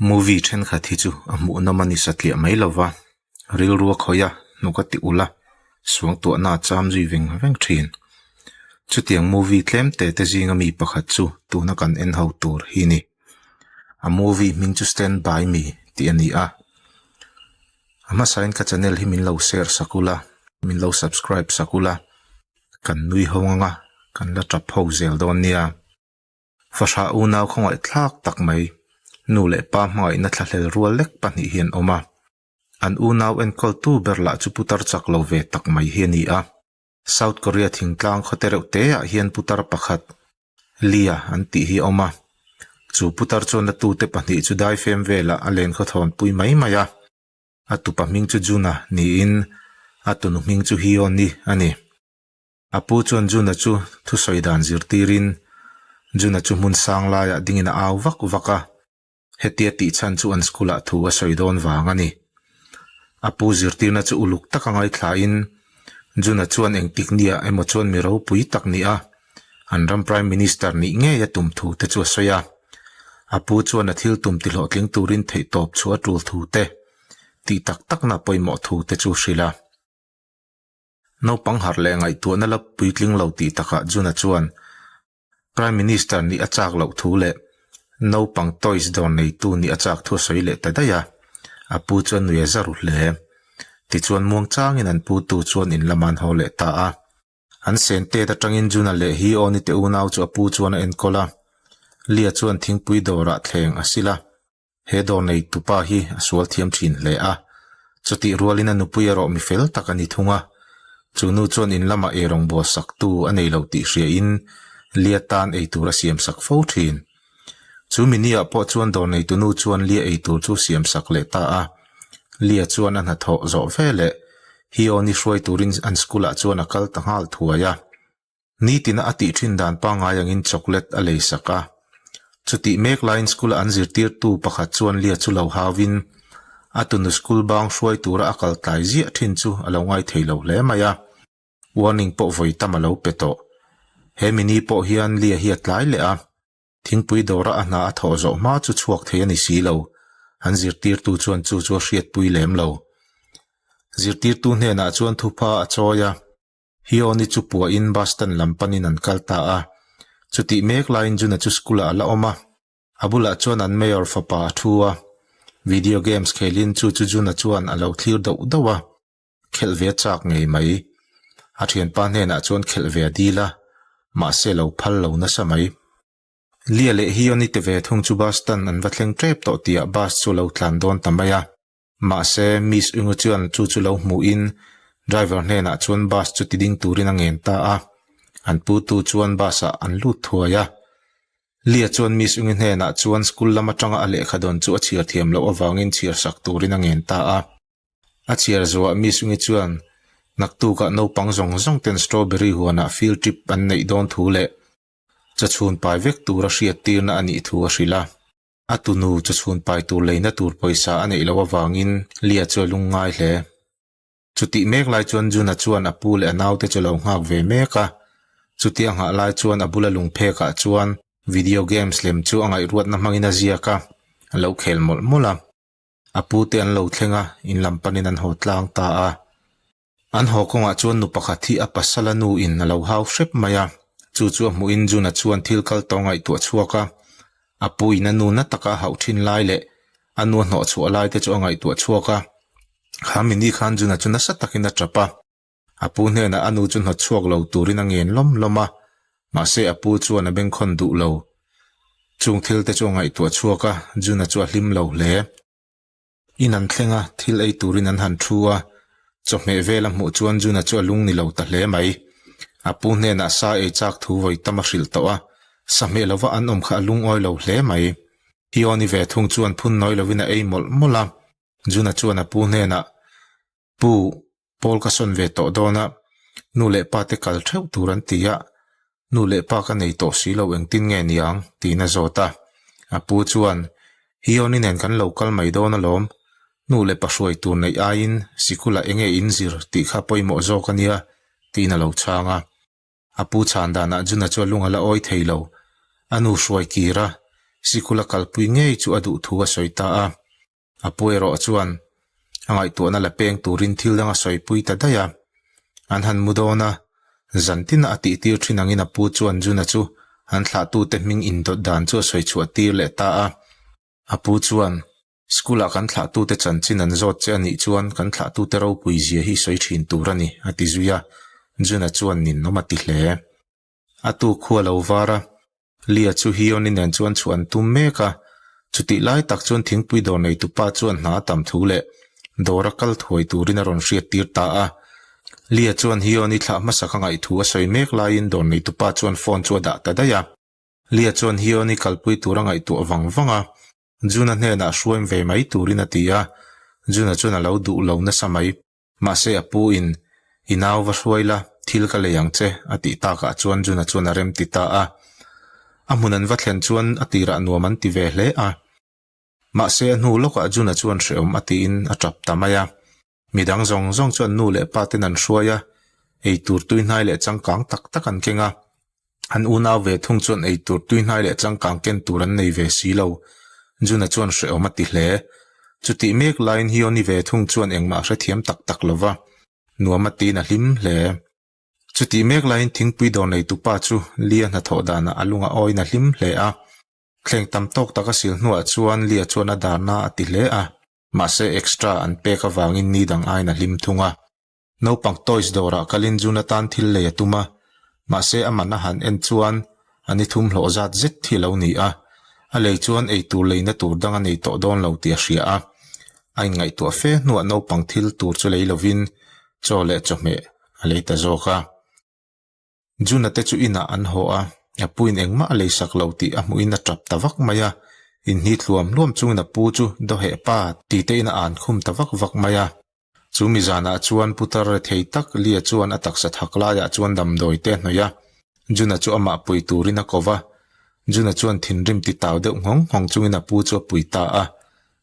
Movie thenkhat hi chu a hmuhnawm a ni satliah mai lo va, rilru a khawih a, hnuk a ti ulh a, suangtuahna a cham zui veng veng thin. Chutiang movie tlem te te zinga mi pakhat chu tuna kan en ho tur hi a ni. A movie hming chu Stand By Me tih a ni a. A hmasain ka channel hi min lo share sak ula, min lo subscribe sak ula, kan nui ho ang a, kan la tap ho zel dawn nia. Fahrah unau khawngaih thlak tak mai, nu leh pa hmangaihna thlahlel rual lek pahnih hi an awm a. An unau enkawltu ber lah chu putar chak lo ve tak mai hi a ni a. South Korea thingtlang khawte reuh te ah hian putar pakhat, Lia an tih hi a awm a. Chu putar chuan a tute pahnih chu daifem velah a len khawthawn pui mai mai a. A tupa hming chu Juna niin a tunu hming chu Hyun-i a ni. A pu chuan Juna chu thusawi dan zirtirin Juna chu hmun sang laiah dingin a au vak vak a, hetia tih chhan chu an school ah thu a sawi dawn vang a ni. A pu zirtirna chu uluk taka ngaithlain Juna chuan engtik niah emaw chuan mi ropui tak nih a, an ram Prime Minister nih ngei a tum thu te chu a sawi a. A pu chuan a thil tum tihlawhtling turin theihtawp chhuah a tul thu te, tih tak takna pawimawh thu te chu a hrilh a. Naupang harh leh ngaihtuahna la puitling lo tih takah Juna chuan Prime Minister nih a chak loh thu leh naupang toys dawr neitu nih a chak thu a sawi leh ta daih a, a pu chuan nui a za ru hle. Tichuan muangchangin an pu tu chuan in lamah an haw leh ta a. An sen tet atangin Juna leh hi Awni te unau chu a pu chuan a enkawl a, Lia chuan thingpui dawrah thleng a sil a. He dawr nei tupa hi a sual thiam thin hle a, chutih rualin a nupui erawh mi fel tak a ni thung a. Chu nu chuan in lamah eirawng bual saktu a nei lo tih hriain Lia tan ei tur a siam sak fo thin. Chu mi niah pawh chuan dawr neitu nu chuan Lia ei tur chu siam sak leh ta a. Lia chuan a hnathawh zawh veleh Hioni hruai turin an school ah chuan a kal ta nghal thuai a. Nitina a tih thin dan pangngai angin chocolate a lei sak a. Chutih mek laiin school-a an zirtirtu pakhat chuan Lia chu lo hauin a tunu school bang hruai tura a kal tlai ziah thin chu a lo ngai thei lo hle mai a. Warning pawh vawi tam a lo pe tawh. He mini pawh hian Lia hi a tlai leh a. Thingpui dawra a hna a thawh zawh hma chu chhuak thei a ni si lo. An zirtirtu chuan chu chu a hriatpui lem lo. Zirtirtu hnenah chuan thupha a chawi a. Hioni chu puahin bus stand lam panin an kal ta a. Chutih mek laiin Juna chu school ah a la awm a. A bulah chuan an mayor fapa a thu a. Video games khelin chu chu Juna chuan a lo thlir dauh dauh a. Khelh ve a chak ngei mai. A thianpa hnenah chuan khelh ve a dil a, mahse lo phal lo nasa mai. Lia leh Hioni te ve thung chu bus stand an va thleng tep tawh tihah bus chu a lo tlan dawn ta mai a. Mahse, Miss Ungu chuan chu chu lo hmuhin driver hnenah chuan bus chu ti ding turin a ngen ta a. An putu chuan bus ah an lut thuai a. Lia chuan Miss Ungi hnenah chuan school lam atanga a lehkha dawn chu a chhiar thiam loh avangin chhiar sak turin a ngen ta a. A chhiar zuah Miss Ungi chuan naktukah naupang zawng zawng ten strawberry huanah field trip an neih dawn thu leh chawchhun pai vek tura hriattirna a nih thu a hrilh a. A tunu chu chhun pai tur leina tur pawisa a neih loh avangin Lia chu a lungngai hle. Chutih mek lai chuan Juna chuan a pu leh a naute chu a lo nghak ve mek a. Chutia nghah lai chuan a bula lungphekah chuan video games lem chu a ngaihruatna hmangin a ziak a, a lo khel mawlh mawlh a. A pute an lo thleng a, in lam panin an haw tlang ta a. An haw kawngah chuan nu pakhat hi a pasala nu in a lo hau hrep mai a, chu chu a hmuhin Juna chuan thil kal tawh ngaihtuah chhuak a, a pu in a nu na taka a hauh thin lai leh a nu a hnawh chhuah lai te chu a ngaihtuah chhuak a. Kha mini khan Juna chu nasa takin a tap a, a pu hnenah a nu chu hnawt chhuak lo turin a ngen lawm lawm a, mahse a pu chuan a bengkhawn duh lo. Chung thil te chu a ngaihtuah chhuak a, Juna chu a hlim lo hle. In an thleng a, thil ei turin an han thu a, chawhmeh vel a hmuh chuan Juna chu a lung ni lo ta hle mai. A pu hnenah sa ei chak thu vawi tam a hrilh tawh a, sa hmeh lova an awm kha a lungawi lo hle mai. Hioni ve thung chuan phun nawi lovin a ei mawlh mawlh a, Juna chuan a pu hnenah, Pu, Paul ka sawn ve tawh dawn a, nu leh pa te kal theuh tur an ti a, nu leh pa ka nei tawh si lo engtin nge niang? tiin a zawt a. A pu chuan, Hioni nen kan lo kal mai dawn alawm, nu leh pa hruai tur neih aiin sikulah enge in zir tih kha pawimawh zawk a nia, tiin a lo chhang a. A pu chhan danah Juna chu a lung a la awi thei lo. A nu hruai kir a. Sikul a kalpui ngei chu a duh thu a sawi ta a. A pu erawh chuan a ngaihtuahna la peng turin thil dang a sawipui ta daih a. An han mu dawn a, zan tina a tihtir thin angin a pu chuan Juna chu an thlahtute hming indawt dan chu a sawi chhuah tir leh ta a. A pu chuan, School-ah kan thlahtute chanchin an zawt che a nih chuan kan thlahtute ropui zia hi sawi thin tur a ni, a ti zui a. Juna chuan ninawm a ti hle. A tu khu a lo var a, Lia chu Hioni nen chuan chhuah an tum mek a, chutih lai tak chuan thingpui dawr neitupa chuan hna a tam thu leh dawra kal thuai turin a rawn hriat tir ta a. Lia chuan Hioni thlah hmasa ka ngaih thu a sawi mek laiin dawr neitupa chuan phone chu a dah ta daih a. Lia chuan Hioni kalpui tur a ngaihtuah vang vang a, Juna hnenah hruaim ve mai turin a ti a, Juna chuan a lo duh lo nasa mai. Mahse a pu in, I nau va hruai la, thil ka lei ang che, a tih takah chuan Juna chuan a rem ti ta a. A hmun an va thlen chuan a tirah nuam an ti ve hle a. Mahse a hnu lawkah Juna chuan hrehawm a tiin a tap ta mai a. Midang zawng zawng chuan nu leh pa ten an hruai a, eitur tuihnai leh changkang tak tak an keng a. An unau ve thung chuan eitur tuihnai leh changkang ken tur an nei ve si lo. Juna chuan hrehawm a ti hle. Chutih mek laiin Hioni ve thung chuan engmah a hrethiam tak tak lo va, nuam a tiin a hlim hle. Chutih mek laiin thingpui dawr neitupa chu Lia hnathawh danah a lung a awiin a hlim hle a. Thleng tam tawk tak a sil hnuah chuan Lia chuan a darna a ti hle a, mahse extra an pek avangin ni dang aiin a hlim thung a. Naupang toys dawrah kalin Jun atan thil lei a tum a, mahse a man a han en chuan a ni thum hlawh zat zet hi a lo ni a, a lei chuan eitur leina tur dang a nei tawh dawn lo tih a hria a. A inngaihtuah fe hnuah naupang thil tur chu lei lovin chaw leh chawhmeh a lei ta zawk a. Juna te chu inah an haw a, a puin engmah a leisak lo tih a hmuhin a tap ta vak mai a, inhni thluam hluam chungin a pu chu dawheh pa ti tein a an khum ta vak vak mai a. Chu mi zanah chuan putar rethei tak Lia chuan a taksa thak laiah chuan damdawi te a hnawih a, Juna chu amah pui turin a ko va. Juna chuan thinrim ti tau deuh nghawng nghawng chungin a pu chu a pui ta a,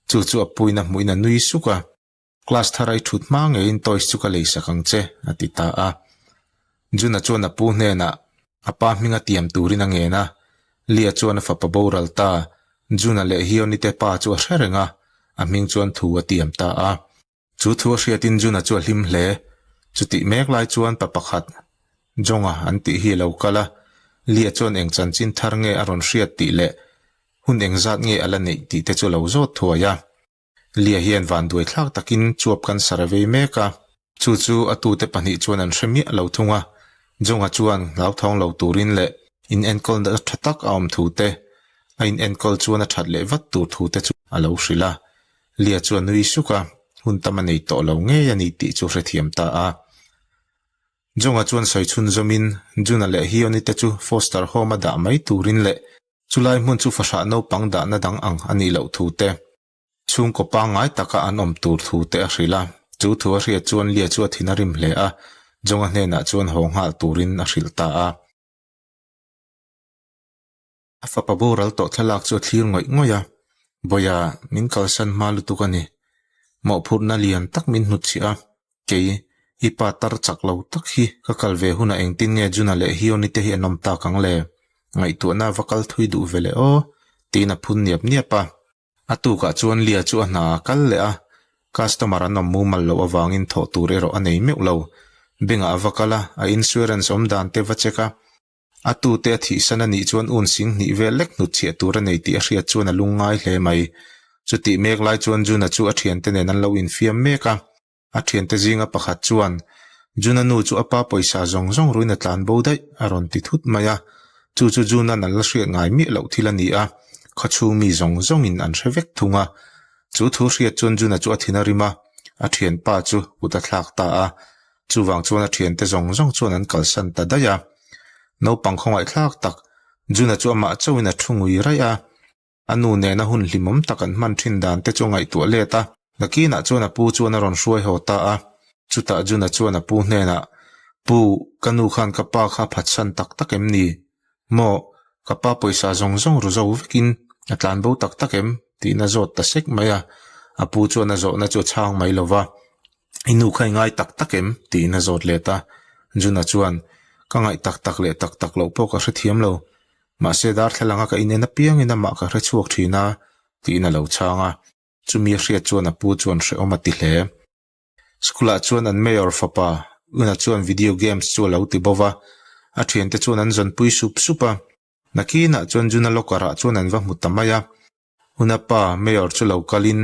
chu chu a puin a hmuhin a nui suk a. Class thar ai thut hma ngeiin toys chu ka leisak ang che, a ti ta a. Juna chuan a pu hnenah a pa hminga tiam turin a ngen a. Lia chuan a fapa boral ta. Juna leh Hioni te pa chu a hre reng a, a hming chuan thu a tiam ta a. Chu thu a hriatin Juna chu a hlim hle. Chutih mek lai chuan pa pakhat, Jonga an tih hi a lo kal a. Lia chuan eng chanchin thar nge a rawn hriat tih leh hun engzat nge a la neih tih te chu a lo zawt thuai a. Lia hian vanduai thlak takin chuap cancer a vei mek a, chu chu a tute pahnih chuan an hre miah lo thung a. Jonga chuan hlauthawng lo turin leh inenkawlna tha tak a awm thu te, a inenkawl chuan a that leh vat tur thu te chu a lo hrilh a. Lia chu a nui suk a, hun tam a nei tawh lo ngei a ni tih chu hrethiam ta a. Jonga chuan sawi chhunzawmin Juna leh Hioni te chu foster home a dah mai turin leh Chulai hmun chu fahrah naupang dahna dang ang a nih loh thu te, chhungkaw pangngai taka an awm tur thu te a hrilh a. Chu thu a hriat chuan Lia chu a thin a rim hle a, Jonga hnenah chuan haw nghal turin a hrilh ta a. A fapa boral tawh thlalak chu a thlir ngawih ngawih a, Bawia, min kalsan hma lutuk a ni. Mawhphurhna lian tak min hnutchhiah a, Kei, i pa tar chak lo tak hi ka kal ve hunah engtin nge Juna leh Hioni te hi an awm tak ang le? Ngaihtuahna va kal thui duh ve le aw, tiin a phun niap niap a. A tukah chuan Lia chu a hna a kal leh a, customer an awm mumal loh avangin thawh tur erawh a nei meuh lo. Bank-ah a va kal a, a insurance awm dan te va check a, A tute a thihsan a nih chuan un sing hnih vel lek hnutchhiah tur a nei tih a hriat chuan a lungngai hle mai. Chutih mek lai chuan Juna chu a thiante nen an lo infiam mek a. A thiante zinga pakhat chuan, Juna nu chu a pa pawisa zawng zawng ruin a tlan bo daih, a rawn ti thut mai a. Chu chu Juna'n an la hriat ngai miah loh thil a ni a, khawchhung mi zawng zawngin an hre vek thung a. Chu thu hriat chuan Juna chu a thin a rim a, a thianpa chu kut a thlak ta a. Chuvang chuan a thiante zawng zawng chuan an kalsan ta daih a. Naupang khawngaihthlak tak, Juna chu amah chauhin a thu ngui raih a. A nu nena hun hlimawm tak an hman thin dan te chu a ngaihtuah let a. Nakinah chuan a pu chuan a rawn hruai haw ta a. Chutah Juna chuan a pu hnenah, Pu, ka nu khan ka pa kha phatsan tak tak em ni? Maw, ka pa pawisa zawng zawng ru zo vekin a tlan bo tak tak em? tiin a zawt ta sek mai a. A pu chuan a zawhna chu a chhang mai lo va. I nu kha i ngai tak tak em? tiin a zawt let a. Juna chuan, Ka ngaih tak tak leh tak tak loh pawh ka hrethiam lo. Mahse darthlalang a ka inen apiangin amah ka hre chhuak thin a, tiin a lo chhang a. Chumi a hriat chuan a pu chuan hrehawm a ti hle. School ah chuan an mayor fapa Una chuan video games chu a lo ti bo va, a thiante chuan an zawnpui sup sup a. Nakinah chuan Juna locker ah chuan an va hmu ta mai a. Una pa mayor chu lo kalin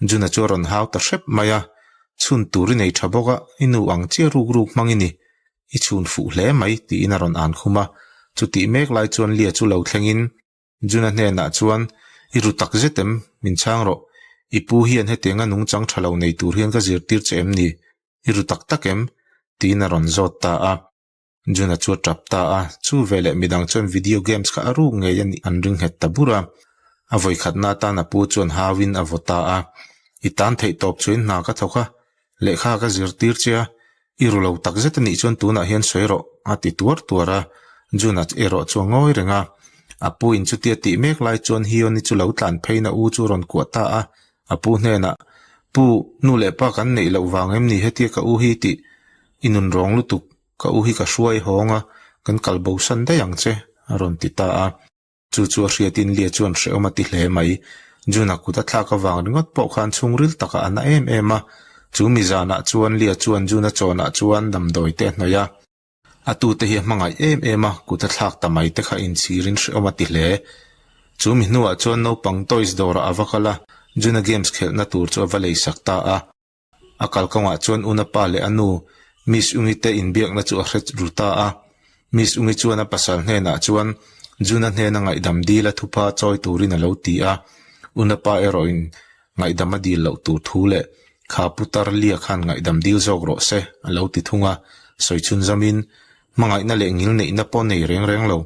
Juna chu a rawn hau ta hrep mai a, Chhun tur i nei tha bawk a, i nu ang chiah ruk ruk hmang i ni, i chhun fuh hle mai tiin a rawn an khum a. Chutih mek lai chuan Lia chu lo thlengin Juna hnenah chuan, I ru tak zet em? Min chhang rawh. I pu hian hetianga nungchang tha lo nei tur hian ka zirtir che em ni? I ru tak tak em? tiin a rawn zawt ta a. Juna chu a tap ta a, chu veleh midang chuan video games kha a ruk ngei a nih an ring nghet ta bur a. A vawikhatna atan a pu chuan hauin a vaw ta a. I tan theih tawp chuin hna ka thawk a, lehkha ka zirtir che a, I ru lo tak zet a nih chuan tunah hian sawi rawh, a ti tuar tuar a. Juna erawh chu a ngawi reng a. A pu in chutia tih mek lai chuan Hioni chu lo tlan pheiin a u chu a rawn kuah ta a. A pu hnenah, Pu, nu leh pa kan neih loh vang em ni hetia ka u hi tih? I nun rawng lutuk, ka u hi ka hruai hawng a, kan kal bosan daih ang che, a rawn ti ta a. Chu chu a hriatin Lia chuan hrehawm a ti hle mai. Juna kut a thlak avang ringawt pawh khan chhungril takah a na em em a. Chu mi zanah chuan Lia chuan Juna chawnah chuan damdawi te a hnawih a. A tute hi a hmangaih em em a, kut a thlak ta mai te kha inchhirin hrehawm a ti hle. Chu mi hnuah chuan naupang toys dawrah a va kal a, Juna games khelhna tur chu a va leisak ta a. A kalkawngah chuan Una pa leh a nu, Miss Ungi te inbiakna chu a hre ru ta a. Miss Ungi chuan a pasal hnenah chuan Juna hnena ngaihdam dil a thupa chawi turin a lo ti a. Una pa erawhin ngaihdam a dil loh tur thu leh kha putar Lia khan ngaihdam dil zawk rawh se a lo ti thung a. Sawi chhunzamin, hmangaihna leh ngilneihna pawh nei reng reng lo,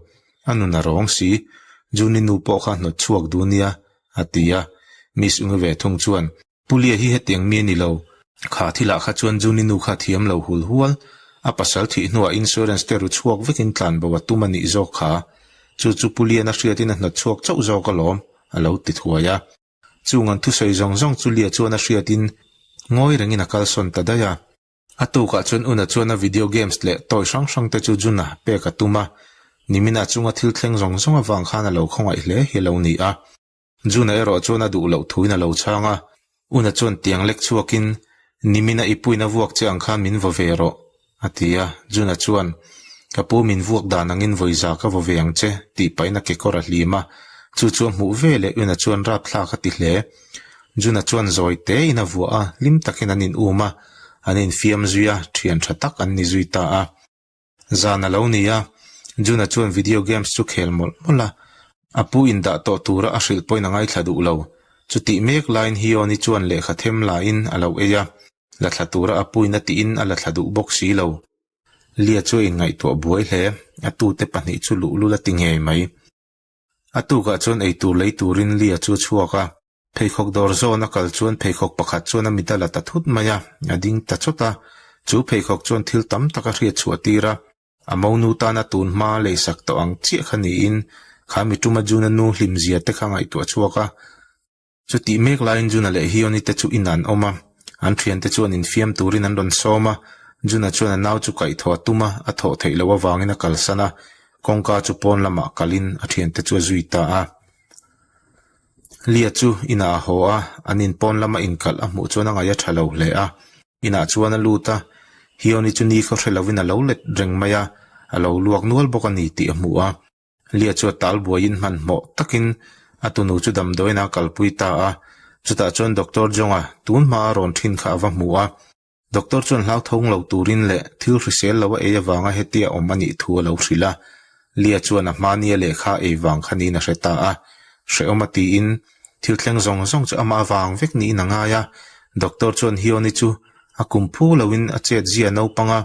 a nun a rawng si. Juni nu pawh kha hnawt chhuak duh nia, a ti a. Miss Ungi ve thung chuan, Pu Lia hi hetiang mi a ni lo. Kha thilah kha chuan Juni nu kha thiam lo hul hual. A pasal thih hnuah insurance te ru chhuak vekin tlan bo a tum a nih zawk kha. Chu chu Pu Lian a hriatin a hnawt chhuak chauh zawk alawm, a lo ti thuai a. Chung an thusawi zawng zawng chu Lia chuan a hriatin ngawi rengin a kalsawn ta daih a. A tukah chuan Una chuan a video games leh toy hrang hrang te chu Juna pek a tum a. Nimina chunga thil thleng zawng zawng avang khan a lo khawngaih hle hi a lo ni a. Juna erawh chuan a duh loh thuin a lo chhang a, Una chuan tiang lek chhuakin, Nimina i puin a vuak che ang khan min vaw ve rawh, a ti a. Juna chuan, Ka pu min vuak dan angin vawiza ka vaw ve ang che, tih pahin a kekawr a hlim a. Chu chu a hmuh ve leh Una chuan rapthlak a ti hle. Juna chuan zawi tein a vuah a, hlim takin an in um a, an infiam zui a, thian tha tak an ni zui ta a. Zan a lo ni a, Juna chuan video games chu khel mawlh mawlh a, a pu indah tawh tura a hrilh pawhin a ngaithla duh lo. Chutih mek laiin Hioni chuan lehkha them laiin a lo ei a, la thla tura a puin a tiin a la thla duh bawk si lo. Lia chu a inngaihtuah buai hle, a tute pahnih chu luhlul a ti ngei mai. A tukah chuan eitur lei turin Lia chu a chhuak a, Pheikhawk dawr zawn a kal chuan pheikhawk pakhat chuan a mit a la ta thut mai a, a ding ta chawt a. Chu pheikhawk chuan thil tam tak a hriat chhuah tir a, a monu tana tun hma leisak tawh ang chiah kha niin kha mi tuma Juna nu hlimzia te kha ngaihtuah chhuak a. Chutih mek laiin Juna leh Hioni te chu in an awm a, an thiante chuan infiam turin an rawn sawm a, Juna chuan a nau chu kaihthawh a tum a, a thawh theih loh avangin a kalsan a, kawngka chu pawn lamah kalin a thiante chu a zui ta a. Lia chu inah a haw a, an in pawn lama inkalh a hmuh chuan a ngaih a tha lo hle a. Inah chuan a lut a, Hioni chu ni khaw hre lovin a lo let reng mai a, a lo luak nual bawk a ni tih a hmu a. Lia chu a tal buaiin hmanhmawh takin a tunu chu damdawiin a kalpui ta a, chutah chuan Doctor Jonga tun hmaa a rawn thin kha a va hmu a. Doctor chuan hlauthawng lo turin leh thil hrisel lo a ei avanga hetia awm a nih thu a lo hrilh a. Lia chuan a hmania lehkha ei vang kha niin a hre ta a. Hrehawm a tiin thil thleng zawng zawng chu amah avang vek niin a ngai a. Doctor chuan Hioni chu a kum phu loin a chet zia naupang a,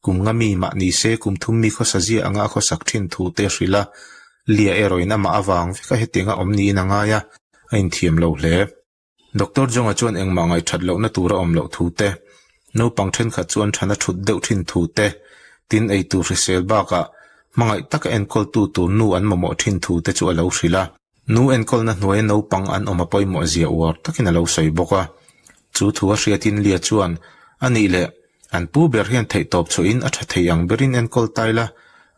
kum nga mi mah ni se kum thum mi khawsa zia anga a khawsak thin thu te a hrilh a. Lia erawhin amah avang veka hetianga awm niin a ngai a, a inthiam lo hle. Doctor Jonga chuan engmah ngaihthat lohna tur a awm loh thu te, naupang thenkhat chu an thana thut deuh thin thu te, tin eitur hrisel bakah hmangaih taka enkawltu tur nu an mamawh thin thu te chu a lo hrilh a. Nu enkawlna hnuaia naupang an awm a pawimawh zia uar takin a lo sawi bawk a. Chu thu a hriatin Lia chuan, A nih leh, an pu ber hian theihtawp chhuahin a tha thei ang berin enkawl tai la.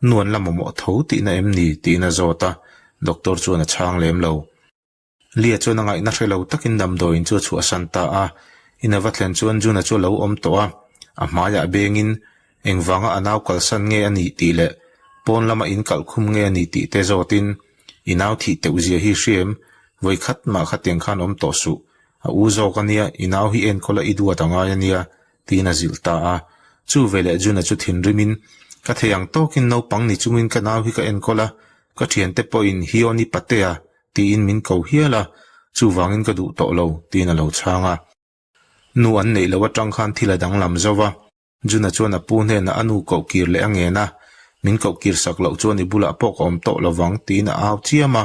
Nu an la mamawh tho tihna em ni? tiin a zawt a, doctor chuan a chhang lem lo. Lia chuan a ngaihna hre lo takin damdawiin chu a chhuahsan ta a, in a va thlen chuan Juna chu a lo awm tawh a, a hmaiah bengin engvanga a nau kalsan nge a nih tih leh pawn lama in kalh khum nge a nih tih te zawtin, I nau thih teuh zia hi hria em? Vawi khat mah khatiang khan awm tawh suh. A u zawk a nia, i nau hi enkawl a i duat a ngai a nia, tiin a zilh ta a. Chu veleh Juna chu thinrimin, Ka thei ang tawkin naupang ni chungin ka nau hi ka enkawl a, ka thiante pawhin Hioni Patea tiin min ko hial a, chuvangin ka duh tawh lo, tiin a lo chhang a. Nu an neih loh atang khan thil a danglam zo va, Juna chuan a pu hnenah a nu koh kir leh a ngen a, Min koh kir sak loh chuan i bulah pawh ka awm tawh lo vang, tiin a au chiam a.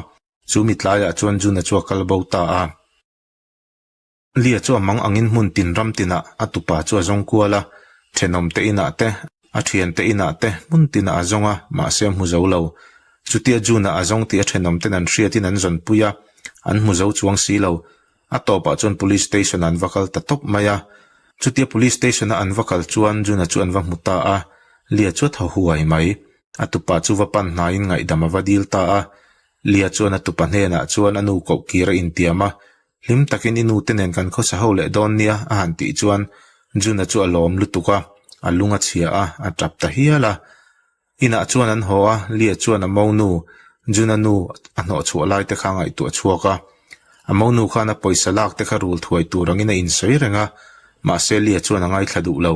Chu mi tlaiah chuan Juna chu a kal bo ta a. Lia chu a mang angin hmun tin ram tinah a tupa chu a zawng kual a, thenawmte inah te, a thiante inah te hmun tinah a zawng a, mahse a hmu zo lo. Chutia June-ah a zawng tih a thenawmten an hriatin an zawnpui a, an hmu zo chuang si lo. A tawpah chuan Police Station-ah an va kal ta tawp mai a. Chutia Police Station-a an va kal chuan June-a chu an va hmu ta a, Lia chu a thaw huai mai. A tupa chu va pan hnaiin ngaihdam a va dil ta a. Lia chuan a tupa hnenah chuan a nu koh kir a intiam a, Hlim takin i nute nen kan khawsa ho leh dawn nia a han tih chuan Juna chu a lawm lutuk a, a lung a chhia a, a tap ta hial a. Inah chuan an haw a, Lia chuan a monu, Juna nu a hnawh chhuah lai te kha a ngaihtuah chhuak a. A monu khan a pawisa lak te kha rul thuai tur angin a insawi reng a, mahse Lia chuan a ngaithla duh lo.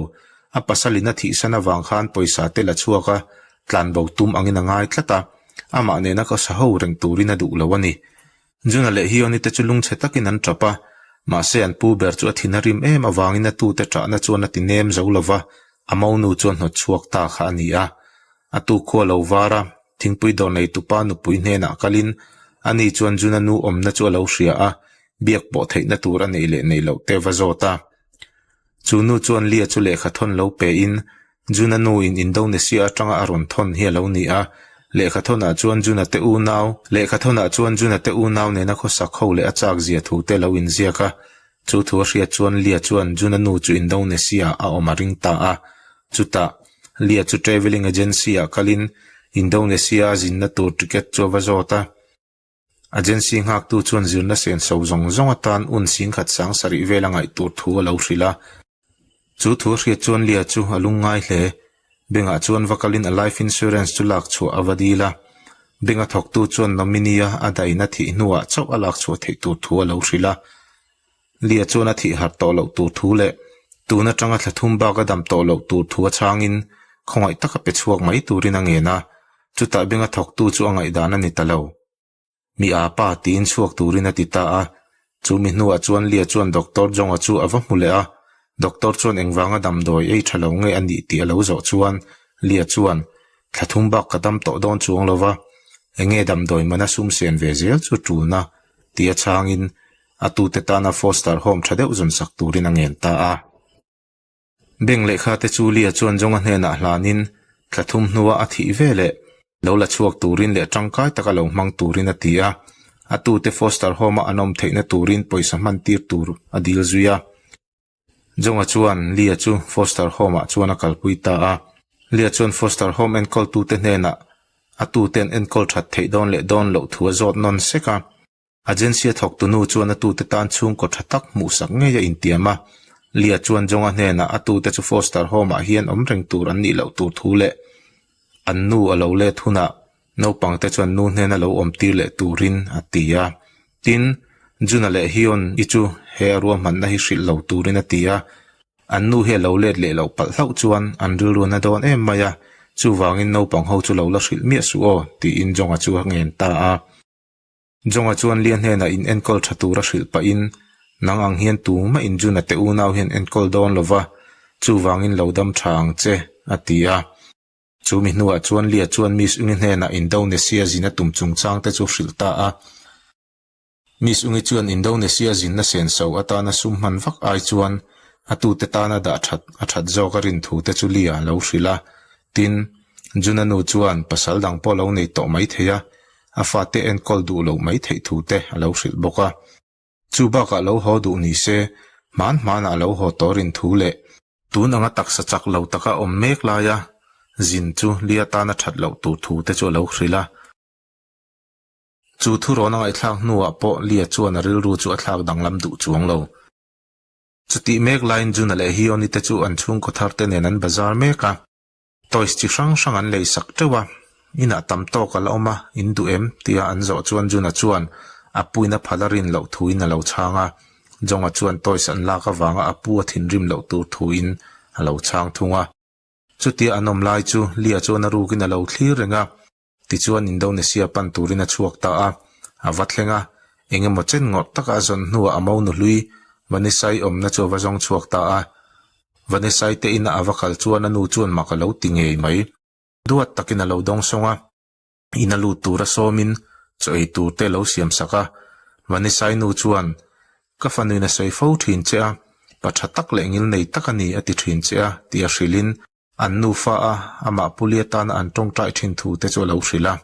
A pasalin a thihsan avang khan pawisa te la chhuak a, tlanbo tum angin a ngai tlat a, amah nena khawsa ho reng turin a duh lo a ni. Juna leh Hioni te chu lungchhe takin an tap a, mahse an pu ber chu a thin a rim em avangin a tute ṭahna chuan a ti nem zo lo va, a monu chu a hnawt chhuak ta kha a ni a. A tu khua lo var a, thingpui dawr neitupa nupui hnenah kalin ani chuan Juna nu awmna chu a lo hria a, biak pawh theihna tur a neih leh neih loh te va zawt a. Chu nu chuan Lia chu lehkha thawn lo pein Juna nu in Indonesia atanga a rawn thawn hi a lo ni a, lehkha thawnah chuan Juna te unau, lehkha thawnah chuan Juna te unau nena khawsak ho leh a chak zia thu te lo inziak a. Chu thu a hriat chuan Lia chuan Juna nu chu Indonesia ah a awm a ring ta a. Chutah, Lia chu travelling agency ah kalin Indonesia a zinna tur ticket chu a va zawt a. Agency nghaktu chuan zirna senso zawng zawng atan un singkhat sang sarih vel a ngaih tur thu a lo hrilh a. Chu thu a hriat chuan Lia chu a lungngai hle. Bank-ah chuan va kalin a life insurance chu lak chhuah a va dil a. Bank-a thawktu chuan nominee-a a daihna thih hnuah chauh a lak chhuah theih tur thu a lo hrilh a. Lia chuan a thih harh tawh loh tur thu leh tun atanga thla thum bak a dam tawh loh tur thu a chhangin khawngaih taka pe chhuak mai turin a ngen a, chutah benga thawktu chu a ngaihdan a ni ta lo. Mi a pa tiin chhuak turin a ti ta a, chu mi hnuah chuan Lia chuan Doctor Jonga chu a va hmu leh a, Doctor chuan engvanga damdawi ei tha lo nge a nih tih a lo zawh chuan Lia chuan, Thla thum bak ka dam tawh dawn chuang lo va, enge damdawi mana sum sen ve zel chu tulna tia chhangin A tute tana foster home tha deuh zawn sak turin a ngen ta a. Bank lehkha te chu Lia chuan Jonga hnenah hlanin thla thum hnua a thih ve leh lo la chhuak turin leh tangkai taka lo hmang turin a ti a. A tute foster home a an awm theihna turin pawisa hman tir tur a dil zui a. Jonga chuan Lia chu foster home ah chuan a kalpui ta a. Lia chuan foster home enkawltute hnenah a tute an enkawl that theih dawn leh dawn loh thu a zawt nawn sek a. Agency a thawktu nu chuan a tute tan chhungkaw tha tak hmuhsak ngei a intiam a. Lia chuan Jonga hnenah a tute chu foster home-ah hian awm reng tur an nih loh tur thu leh an nu a lo let hunah naupangte chuan nu hnena lo awm tir leh turin a ti a. Tin, Juna leh Hyun-i chu he a ruahmanna hi hrilh lo turin a ti a. An nu hi a lo let leh loh palh hlauh chuan an rilru a na dawn em mai a, chuvangin naupang ho chu lo la hrilh miah suh aw, tiin Jonga chu a ngen ta a. Jonga chuan Lia hnenah in enkawl tha tur a hrilh pahin, Nang ang hian tumah in Juna te unau hian enkawl dawn lo va, chuvangin lo dam tha ang che, a ti a. Chu mi hnuah chuan Lia chuan Miss Ungi hnenah Indonesia zin a tum chungchang te chu hrilh ta a. Miss Ungi chuan Indonesia zinna senso atana sum hman vak ai chuan a tute tana dah that a that zawk a rin thu te chu Lia a lo hrilh a. Tin, Juna nu chuan pasal dang pawh lo nei tawh mai thei a, a fate enkawl duh loh mai theih thu te a lo hrilh bawk a. Chu bakah lo haw duh ni se, hman hmanah lo haw tawh rin thu leh, tun anga taksa chak lo taka awm mek laia Zin chu Lia tana that loh tur thu te chu a lo hrilh a. Chu thurawn a ngaihthlak hnuah pawh Lia chuan a rilru chu a thlak danglam duh chuang lo. Chutih mek laiin Juna leh Hioni te chu an chhungkaw thar te nen an bazar mek a. Toys chi hrang hrang an lei sak teuh a, inah tam tawk a la awm a, in duh em? tia an zawh chuan Juna chuan a puin a phal a rin loh thuin a lo chhang a. Jonga chuan toys an lak avanga a pu a thinrim loh tur thuin a lo chhang thung a. Chutia an awm lai chu Lia chuan a rukin a lo thlir reng a. Tichuan Indonesia pan turin a chhuak ta a, a va thleng a, eng emaw chen ngawrh taka a zawn hnuah a monu hlui Vanessa-i awmna chu a va zawng chhuak ta a. Vanessa-i te ina a va kal chuan a nu chuan mak a lo ti ngei mai. Duat takin a lo dawng sawng a, ina lut tura sawmin chaw ei tur te a lo siam sak a. Vanessa-i nu chuan, Ka fanuin a sawi fo thin che a, pa tha tak leh ngilnei tak a ni a ti thin che a, tia hrilhin An nufa a, amah puli atana an tawngtai thin thu te chu a lo hrilh a.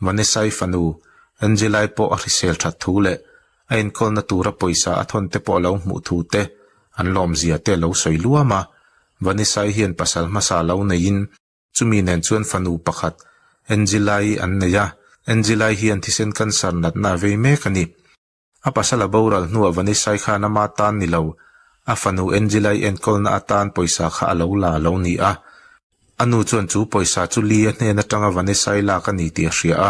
Vanessa-i fanu, Angela-i pawh a hrisel that thu leh a enkawlna tura pawisa a thawn te pawh a lo hmuh thu te, an lawmzia te a lo sawi luam a. Vanessa-i hian pasal hmasa lo neiin chumi nen chuan fanu pakhat, Angela-i an nei a. Angela-i hian thisen cancer natna a vei mek a ni. A pasal a boral hnuah Vanessa-i khan ama tan ni lo, a fanu Angela-i enkawlna atan pawisa kha a lo la a lo ni a. A nu chuan chu pawisa chu Lee-a hnen atanga Vanessa-i lak a ni tih a hria a.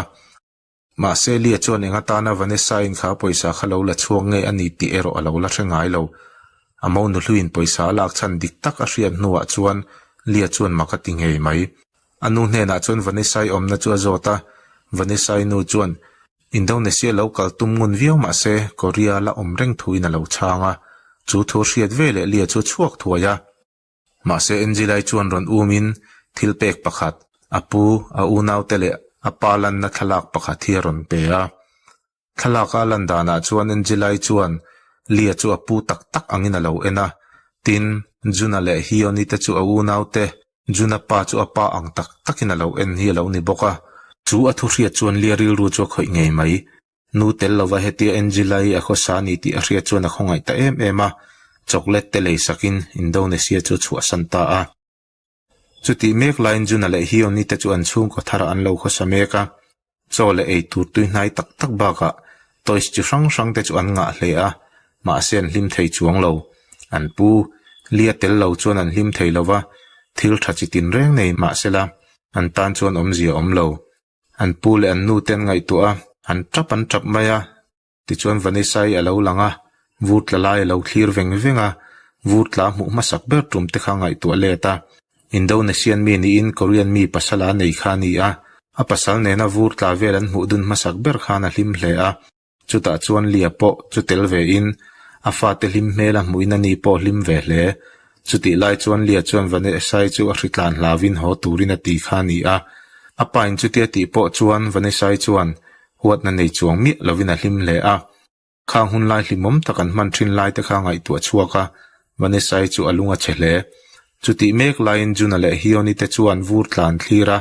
Mahse Lee-a chuan eng atana Vanessa-in kha pawisa kha lo la chhuak nge a ni tih erawh a lo la hre ngai lo. A monu hluin pawisa a lak chhan dik tak a hriat hnuah chuan Lee-a chuan mak a ti ngei mai. A nu hnenah chuan Vanessa-i awmna chu a zawt a, Vanessa-i nu chuan Indonesia lo kal tum ngun viau mah se Korea la awm reng thuin a lo chhang a, chu thu hriat ve leh Lia chu a chhuak thuai a. Mahse Angela-i chuan rawn umin thil pek pakhat, a pu, a unaute leh a pa lanna thlalak pakhat hi a rawn pe a. Thlalaka a lan danah chuan Angela-i chuan Lia chu a pu tak tak angin a lo en a, tin, Juna leh Hioni te chu a unaute, Juna pa chu a pa ang tak takin a lo en hi a lo ni bawk a. Chu a thu hriat chuan Lia rilru chu a khawih ngei mai. Nu tel lova hetia Angela-i a khawsa a ni tih a hriat chuan a khawngaih ta em em a, chocolate te lei sakin Indonesia chu a chhuahsan ta a. Chutih mek laiin Juna leh Hioni te chu an chhungkaw tharah an lo khawsa mek a, chaw leh ei tur tui hnai tak tak bakah toys chi hrang hrang te chu an ngah hle a, mahse an hlim thei chuang lo. An pu, Lia tel lo chuan an hlim thei lo va, thil tha chi tinreng nei mahsela an tan chuan awmzia a awm lo. An pu leh an nu te an ngaihtuah a, an tap an tap mai a. Tichuan Vanessa-i a lo lang a, vur tla lai a lo thlir veng veng a, vur tla hmuh hmasak ber tum te kha ngaihtuah let a. Indonesian mi niin Korean mi pasal a nei kha a ni a, a pasal nena vur tla vel an hmuh dun hmasak ber khan a hlim hle a. Chutah chuan Lia pawh chu tel vein a fate hlim hmel a hmuhin a ni pawh hlim ve hle. Chutih lai chuan Lia chuan Vanessa-i chu a hritlan hlauvin haw turin a ti kha a ni a. A pain chutia tih pawh chuan Vanessa-i chuan Huatna nei chuang miah lovin a hlim hle a. Khang hun lai hlimawm tak an hman thin lai te kha ngaihtuah chhuak a, Vanessa-i chu a lung a chhe hle. Chutih mek laiin Juna leh Hioni te chuan vur tlan thlir a,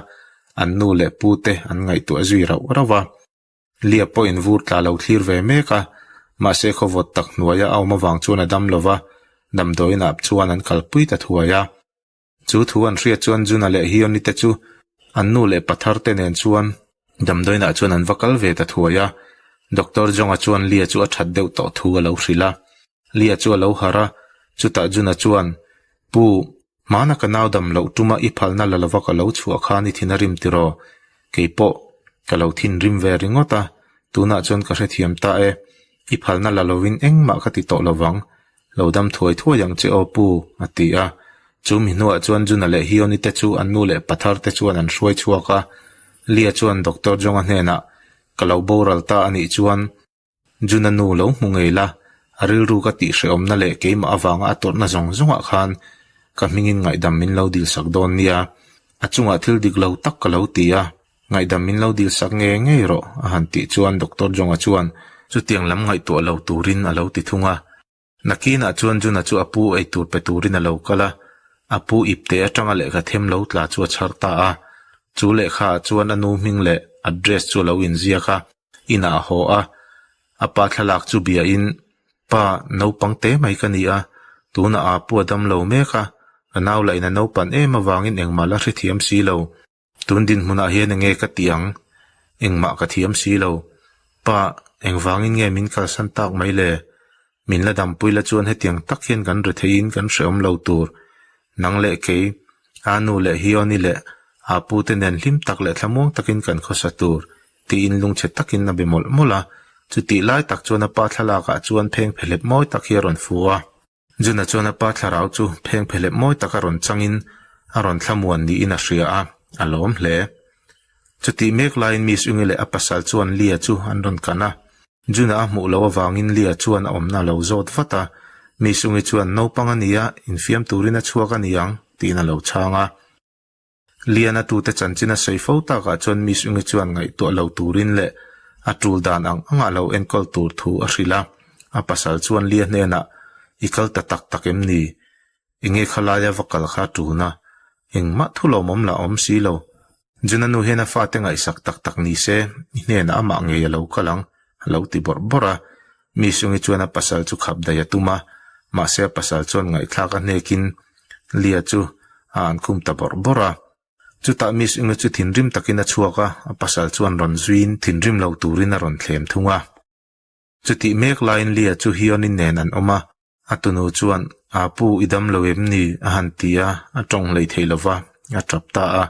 an nu leh pu te an ngaihtuah zui rauh rauh a. Lia pawhin vur tla lo thlir ve mek a, mahse khawvawt tak hnuaia a awm avang chuan a dam lo va, damdawiinah chuan an kalpui ta thuai a. Chu thu an hriat chuan Juna leh Hioni te chu an nu leh pathar te nen chuan damdawiinah chuan an va kal ve ta thuai a. Doctor Jonga chuan Lia chu a that deuh tawh thu a lo hrilh a. Lia chu a lo harh a, chutah Juna chuan, Pu, hmana ka nau dam loh tuma i phalna la lova ka lo chhuah khan i thin a rim tiraw? Kei pawh ka lo thinrim ve ringawt a, tunah chuan ka hrethiam ta e. I phalna la lovin engmah ka ti tawh lovang. Lo dam thuai thuai ang che aw pu, a ti a. Chu mi hnuah chuan Juna leh Hioni te chu an nu leh pathar te chuan an hruai chhuak a. Lia chuan Doctor Jonga hnenah, Ka lo boral ta a nih chuan Juna nu lo hmu ngei la, a rilru ka tihhrehawmna leh keimah avanga a tawrhna zawng zawngah khan ka hmingin ngaihdam min lo dilsak dawn nia. A chungah thil dik lo tak ka lo ti a, Ngaihdam min lo dil sak nge ngei rawh, a han tih chuan Doctor Jonga chuan chutiang lam ngaihtuah lo turin a lo ti thung a. Nakinah chuan Juna chu a pu eitur pe turin a lo kal a, a pu ipte atanga lehkha them lo tla chu a chhar ta a. Chu lehkha ah chuan a nu hming leh address chu a lo inziak a, inah a haw a. A pa thlalak chu biain, Pa, naupang te mai ka ni a, tunah aa pu a dam lo mek a. Ka nau lah in a naupan em avangin engmah la hrethiam si lo. Tun dinhmunah hian enge ka tih ang? Engmah ka thiam si lo. Pa, engvangin nge min kalsan tak mai le? Min la dampui la chuan hetiang tak hian kan ri theiin kan hrehawm lo tur. Nang leh kei, a nu leh Hioni leh a pu te nen hlim tak leh thlamuang takin kan khawsa tur, tiin lungchhe takin a be mawlh mawlh a. Chutih lai tak chuan a pa thlalakah chuan pheng phehlep mawi tak hi a rawn fu a. Juna chuan a pa thlarau chu pheng phehlep mawi taka rawn changin a rawn thlamuan niin a hria a, a lawm hle. Chutih mek laiin Miss Ungi leh a pasal chuan Lia chu an rawn kan a. Juna a hmuh loh avangin Lia chuan a awmna a lo zawt vat a. Miss Ungi chuan, Naupang a nia, infiam turin a chhuak a ni ang, tiin a lo chhang a. Lian a tute chanchin a sawi fo takah chuan Miss Ungi chuan ngaihtuah lo turin leh a tul dan ang anga lo enkawl tur thu a hrilh a. A pasal chuan Lia hnenah, I kal ta tak tak em ni? Enge khalaia va kal kha a tulna? Engmah thu lawmawm lah a awm si lo. Juna nu hian a fate ngaihsak tak tak ni se, i hnenah amah ngei a lo kal ang, a lo ti bawrh bawrh a. Miss Ungi chuan a pasal chu khap daih a tum a, mahse a pasal chuan ngaihthlak a hnekin Lia chu a an khum ta bawrh bawrh a. Chutah Miss Ungi chu thinrim takin a chhuak a, a pasal chuan rawn zuiin thinrim lo turin a rawn thlem thung a. Chutih mek laiin Lia chu Hionin nen an awm a, a tunu chuan, A pu, i dam lo em ni? a han ti a, a tawng hlei thei lo va, a tap ta a.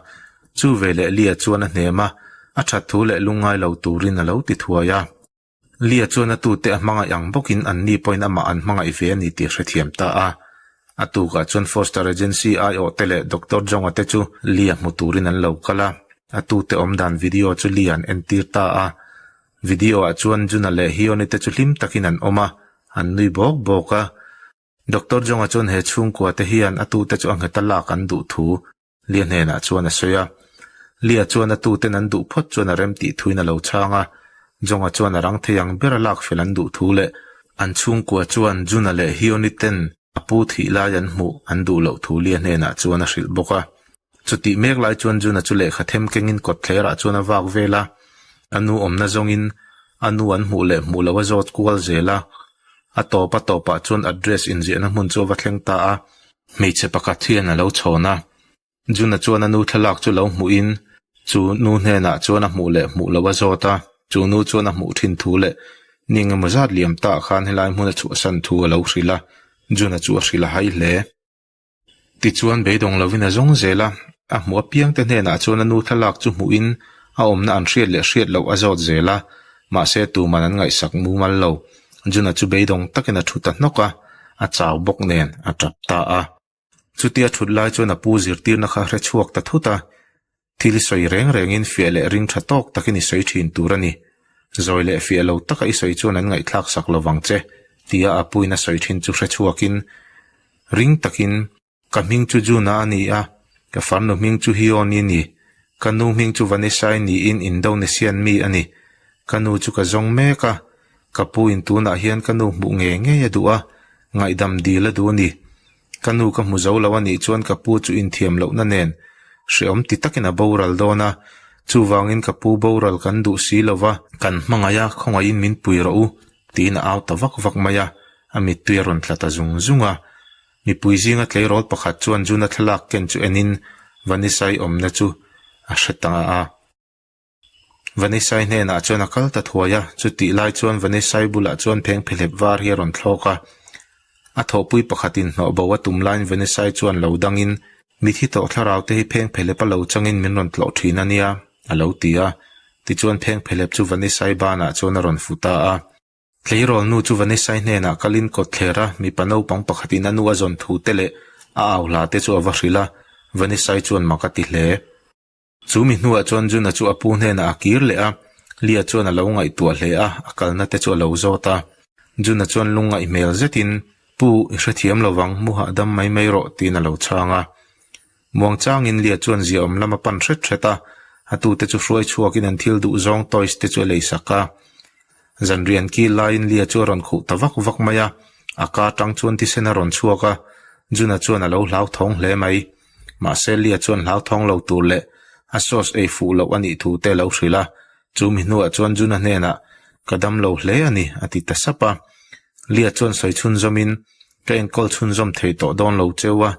Chu veleh Lia chuan a hnem a, a that thu leh lungngai lo turin a lo ti thuai a. Lia chuan a tute a hmangaih ang bawkin anni pawhin amah an hmangaih ve a ni tih hrethiam ta a. A tukah chuan Foster Agency aiawhte leh Doctor Jonga te chu Lia hmu turin an lo kal a. A tute awm dan video chu Lia an entir ta a. Video ah chuan Juna leh Hioni te chu hlim takin an awm a, an nui bawk bawk a. Doctor Jonga chuan he chhungkua te hian a tute chu a ngheta lak an duh thu Lia hnenah chuan a sawi a. Lia chuan a tuten an duh phawt chuan a rem tih thuin a lo chhang a. Jonga chuan a rang thei ang bera lak fel an duh thu leh an chhungkua chuan Juna leh Hioni ten a pu thih lai an hmuh an duh loh thu Lia hnenah chuan a hrilh bawk a. Chutih mek lai chuan Juna chu lehkha them kengin kawtthlerah chuan a vak vel a. A nu awmna zawngin a nu an hmuh leh hmuh loh a zawt kual zel a. A tawp a tawpah chuan address inziahna hmun chu a va thleng ta a. Hmeichhe pakhat hian a lo chhawn a, Juna chuan a nu thlalak chu lo hmuhin chu nu hnenah chuan a hmuh leh hmuh loh a zawt a, chu nu chuan a hmuh thin thu leh ni engemaw zat liam tah khan helai hmun a chhuahsan thu a lo hrilh a, Juna chu a hrilh a hai hle. Tichuan beidawng lovin a zawng zel a, a hmuh apiangte hnenah chuan a nu thlalak chu hmuhin a awmna an hriat leh hriat loh a zawt zel a, mahse tuman an ngaihsak mumal lo. Juna chu beidawng takin a thu ta hnawk a, a chau bawk nen a tap ta a. Chutia thut lai chuan a pu zirtirna kha hre chhuak ta thut a, Thil i sawi reng rengin fiah leh ring tha tawk takin i sawi thin tur a ni. Zawi leh fiah lo taka i sawi chuan an ngaihthlak sak lo vang che, tia a puin a sawi thin chu hre chhuakin ring takin, Ka hming chu Juna a ni a, ka farnu hming chu Hioni a ni. Ka nu hming chu Vanessa-i niin Indonesian mi a ni. Ka nu chu ka zawng mek a, ka pu in tunah hian ka nu hmuh ngei ngei a duh a, ngaihdam dil a duh a ni. Ka nu ka hmu zo lo a nih chuan ka pu chu inthiam lohna nen hreawm ti takin a boral dawn a, chuvangin ka pu boral kan duh si lo va, kan hmangaih a, khawngaihin min pui rawh u, tiin a au ta vak vak mai a, a mittui a rawn tla ta zung zung a. Mipui zinga tleirawl pakhat chuan Juna thlalak ken chu enin Vanessa-i awmna chu a hre ta a. Vanessa-i hnenah chuan a kal ta thuai a, chutih lai chuan Vanessa-i bulah chuan pheng phehlep var hi a rawn thlawk a. A thawhpui pakhatin hnawh bo a tum laiin Vanessa-i chuan lo dangin, Mithi tawh thlarau te hi pheng phehlep a lo changin min rawn tlawh thin a nia, a lo ti a. Tichuan pheng phehlep chu Vanessa-i banah chuan a rawn fu ta a. Tleirawl nu chu Vanessa-i hnenah kalin kawtthler a, mipa naupang pakhatin a nu a zawn thu te leh a au hla te chu a va hrilh a, Vanessa-i chuan mak a ti hle. Chu mi hnuah chuan Juna chu a pu hnenah a kir leh a, Lia chuan a lo ngaihtuah hle a, a kalna te chu a lo zawt a. Juna chuan lungngaih hmel zetin, Pu, i hrethiam lovang, mu hahdam mai mai rawh, tiin a lo chhang a. Muang changin Lia chuan ziaawm lam a pan hret hret a, a tute chu hruai chhuakin an thil duh zawng toys te chu a leisak a. Zanrian kil laiin Lia chu a rawn khuh ta vak vak mai a, a ka atang chuan thisen a rawn chhuak a, Juna chuan a lo hlauthawng hle mai. Mahse Lia chuan hlauthawng lo tur leh a sauce ei fuh loh a nih thu te a lo hrilh a, chu mi hnuah chuan Juna hnenah, Ka dam lo hle a ni, a ti ta sap a. Lia chuan sawi chhunzawmin, Ka enkawl chhunzawm thei tawh dawn lo cheu a.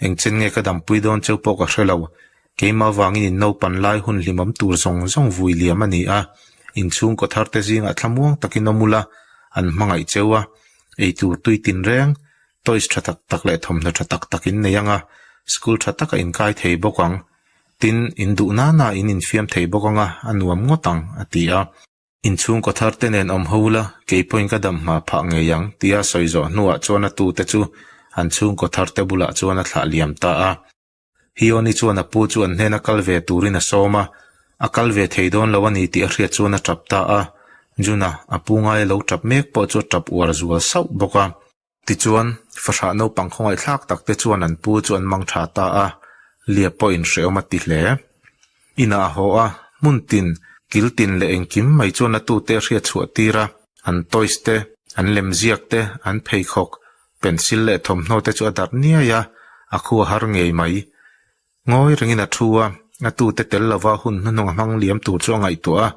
Engchen nge ka dampui dawn cheu pawh ka hre lo. Keimah vangin in naupan lai hun hlimawm tur zawng zawng vui liam a ni a. In chhungkaw thar te zingah thlamuang takin awm ula, an hmangaih cheu a. Eitur tui tinreng, toys tha tak tak leh thawmhnaw tha tak tak in nei ang a, school tha taka in kai thei bawk ang. Tin, in duh nana in infiam thei bawk ang a, a nuam ngawt ang, a ti a. Inchhungkaw thar te nen awm ho la, kei pawhin ka dam hma phah ngei ang, tia sawi zawh hnuah chuan a tute chu an chhungkaw thar te bulah chuan a thlah liam ta a. Hioni chuan a pu chu an hnena kal ve turin a sawm a, a kal ve thei dawn lo a ni tih a hriat chuan a tap ta a. Juna, a pu ngaia lo tap mek pawh chu a tap uar zual sauh bawk a. Tichuan, fahrah naupang khawngaihthlak tak te chuan an pu chu an mang tha ta a, Lia pawhin hrehawm a ti hle. Inah a haw a, hmun tin, kil tin leh engkim mai chuan a tute a hriat chhuah tir a, an toys te, an lemziak te, an pheikhawk, pencil leh thawmhnaw te chu a darh niai a, a khu a har ngei mai. Ngawi rengin a thu a, a tute tel lova hun hnuhnawng a hmang liam tur chu a ngaihtuah a,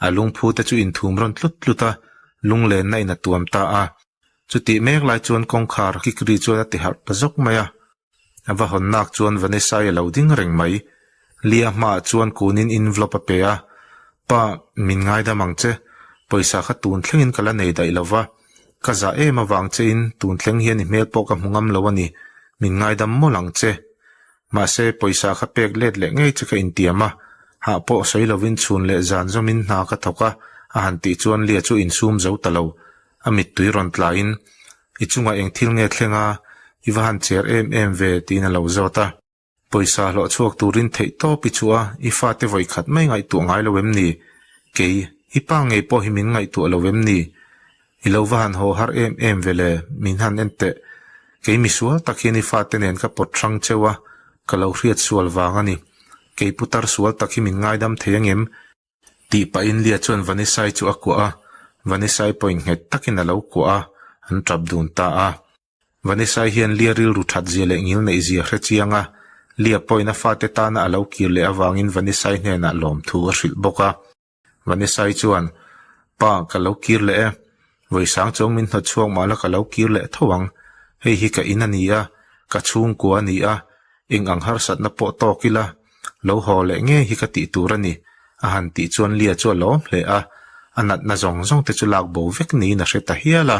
a lungphu te chu inthum rawn tlut tlut a, lunglenna in a tuam ta a. Chutih mek lai chuan kawngkhar kik ri chuan a ti harh ta zawk mai a. A va hawn nak chuan Vanessa-i a lo ding reng mai. Lia hmaah chuan kunin envelope a pe a, Pa, min ngaidam ang che. Pawisa kha tun thlengin ka la nei daih lo va. Ka zah em avang chein tun thleng hian i hmel pawh ka hmu ngam lo a ni. Min ngaidam mawlh ang che. Mahse, pawisa kha pek let leh ngei che ka intiam a, hah pawh sawi lovin chhun leh zan zawmin hna ka thawk a, a han tih chuan Lia chu insum zo ta lo. A mittui rawn tlaiin, I chungah eng thil nge thleng a, i va han cher em em ve, tiin a lo zawt a. Pawisa hlawh chhuak turin theih tawp i chhuah a, i fate vawi khat mai ngaihtuah ngai lo em ni? Kei, i pa ngei pawh hi min ngaihtuah lo em ni? I lo va han haw har em em ve le, min han en teh. Kei misual tak hian i fate nen ka pawt hrang cheu a, ka lo hriat sual vang a ni. Kei putar sual tak hi min ngaidam thei angem? Tih pahin Lia chuan Vanessa-i chu a kuah a, Vanessa-i pawhin nghet takin a lo kuah a, an tap dun ta a. Vanessa-i hian Lia rilru that zia leh ngil neih zia hre chiang a, Lia pawhin a fate tana a lo kir leh avangin Vanessa-i hnenah lawmthu a hrilh bawk a. Vanessa-i chuan, Pa, ka lo kir leh e. Vawisang chuang min hnawt chhuak mah la ka lo kir leh tho ang. Hei hi ka in a ni a, ka chhungkua a ni a, eng ang harsatna pawh tawk ila, lo haw leh ngei hi ka tih tur a ni, a han tih chuan Lia chu a lawm hle a, a natna zawng zawng te chu lak bo vek niin a hre ta hial a.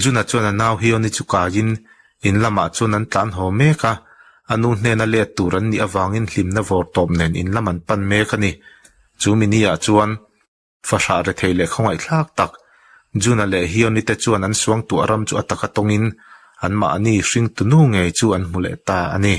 Juna chuan a nau Hioni chu kaiin in lamah chuan an tlan haw mek a, a nu hnena let tur an nih avangin hlimna vawr tawp nen in lam an pan mek a ni. Chu mini-ah chuan fahrah rethei leh khawngaihthlak tak Juna leh Hioni te chuan an suangtuah ram chu a taka tawngin anmahni hringtu nu ngei chu an hmu leh ta a ni.